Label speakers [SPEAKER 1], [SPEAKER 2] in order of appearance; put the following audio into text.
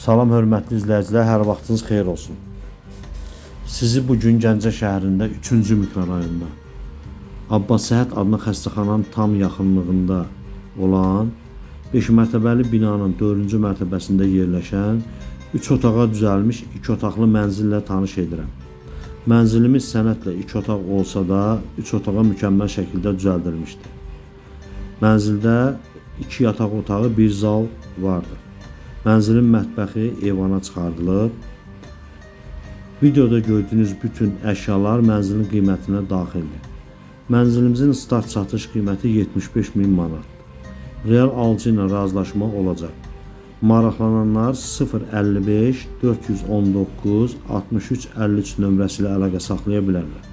[SPEAKER 1] Salam hörmətli izləyicilər, hər vaxtınız xeyir olsun. Sizi bu gün Gəncə şəhərində 3-cü mikrorayonda Abbas Səhət adına xəstəxananın tam yaxınlığında olan 5 mərtəbəli binanın 4-cü mərtəbəsində yerləşən 3 otağa düzəlmiş 2 otaqlı mənzillə tanış edirəm. Mənzilimiz sənədlə 2 otaq olsa da 3 otağa mükəmməl şəkildə düzəldilmişdir. Mənzildə 2 yataq otağı, bir zal vardır. Mənzilin mətbəxi eyvana çıxardılıb. Videoda gördüyünüz bütün əşyalar mənzilin qiymətinə daxildir. Mənzilimizin start satış qiyməti 75 min manatdır. Real alıcı ilə razılaşma olacaq. Maraqlananlar 055 419 63 53 nömrəsi ilə əlaqə saxlaya bilərlər.